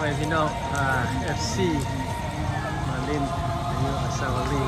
ໃຫ້ພີ່ນ້ອງ ອ່າ ເອັຟຊີ ມາຫຼິ້ນອະນຸສາວະລີ.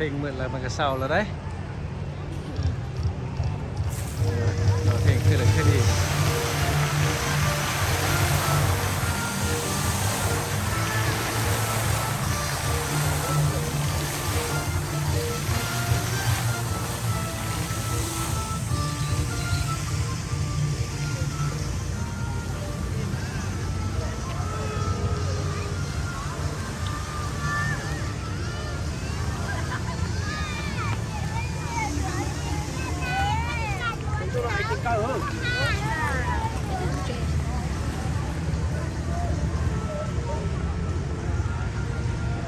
ເພງໝົດແລ້ວ ມັນກະເຊົາແລ້ວເດ້. ເອີ ເພງຂຶ້ນແລ້ວຂຶ້ນອີກ. ພ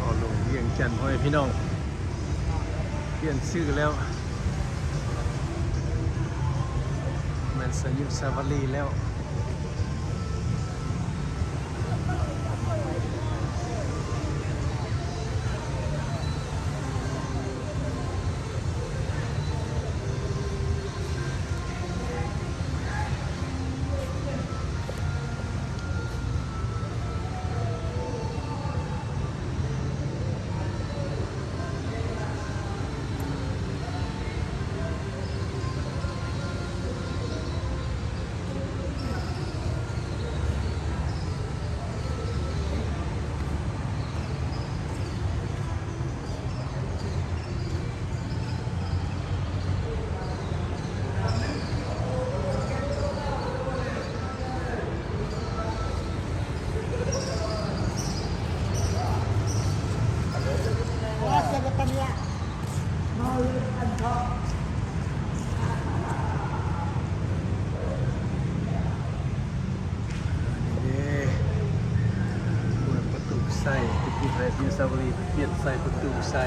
ໍ່ຫຼວງວຽງຈັນ ພໍ່ແມ່ພີ່ນ້ອງ ປ່ຽນຊື່ແລ້ວ ແມ່ນອະນຸສາວະລີແລ້ວ.ນີ້ເດ້ ເປີດປະຕູໃສ່ ໄປກິນໄອສະຕຣໍເບີຣີ ປ່ຽນໃສ່ປະຕູໃສ່.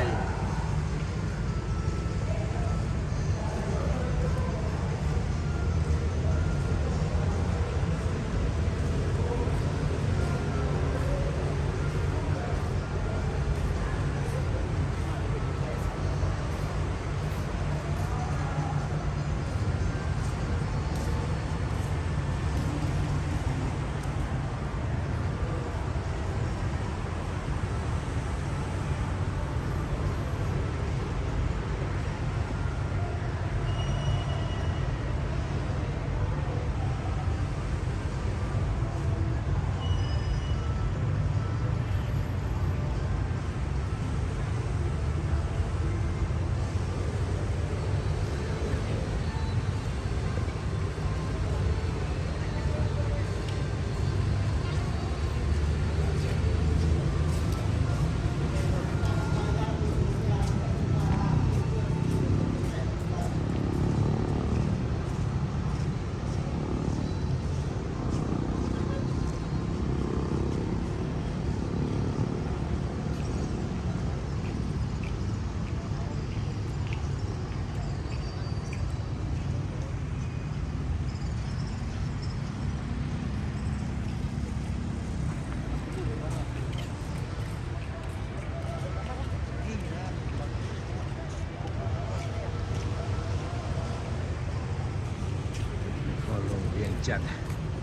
ຈັນ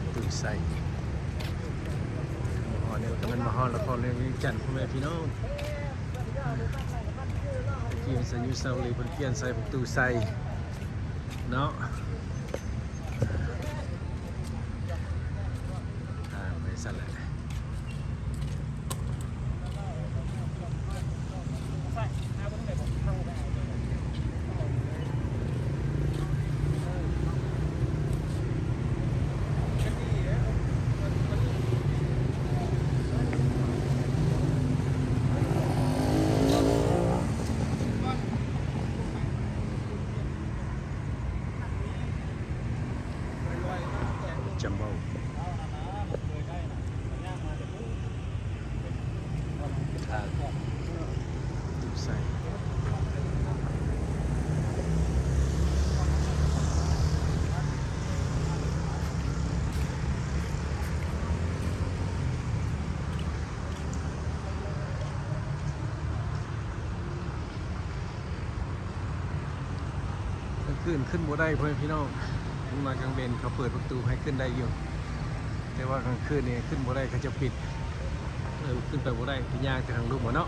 ປະຕູໄຊ. ມາຮອດນີ້ກໍແມ່ນມາຮອດນະຄອນຫຼວງວຽງຈັນ ພໍ່ແມ່ພີ່ນ້ອງ. ຕະກີ້ເປັນອະນຸສາວະລີ ເພິ່ນປ່ຽນໃສ່ປະຕູໄຊເນາະ. ອ່າ ໄປຊັ້ນແຫຼະ. ຈັມໂບ້ ປະຕູໄຊ. ກາງຄືນຂຶ້ນບໍ່ໄດ້ ພໍ່ແມ່ພີ່ນ້ອງ. ມາກາງເວັນເຂົາເປີດປະຕູໃຫ້ຂຶ້ນໄດ້ຢູ່ ແຕ່ວ່າກາງຄືນນີ້ຂຶ້ນບໍ່ໄດ້ ເຂົາເຈົ້າປິດ. ເອີ ຂຶ້ນໄປບໍ່ໄດ້ ໄປຍ່າງແຕ່ທາງລຸ່ມເນາະ.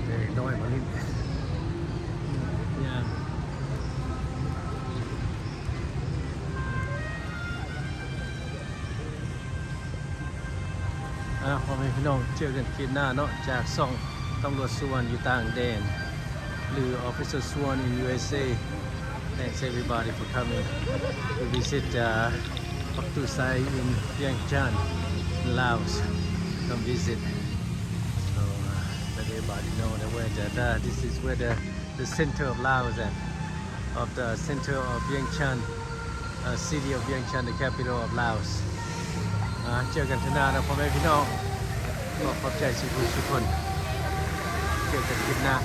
ເດັກນ້ອຍມາຫຼິ້ນ ຍ່າງ. ອ່າ ພໍ່ແມ່ພີ່ນ້ອງ ເຈີກັນຄລິບໜ້າເນາະ ຈາກຊ່ອງຕຳຫຼວດສຸວັນຢູ່ຕ່າງແດນ ຫຼື Officer Suwon in U S A. Thanks everybody for coming to visit, uh, Pak Tusai in Vientiane, Laos. Come visit. So, uh, let everybody know that where the, the, this is where the the center of Laos and of the center of Vientiane, uh, city of Vientiane, the capital of Laos. ອ່າ ເຈີກັນເທື່ອໜ້າເດີ ພໍ່ແມ່ພີ່ນ້ອງ. ຂໍຂອບໃຈສູ່ຜູ້ສູ່ຄົນ. ເຈີກັນຄລິບໜ້າ.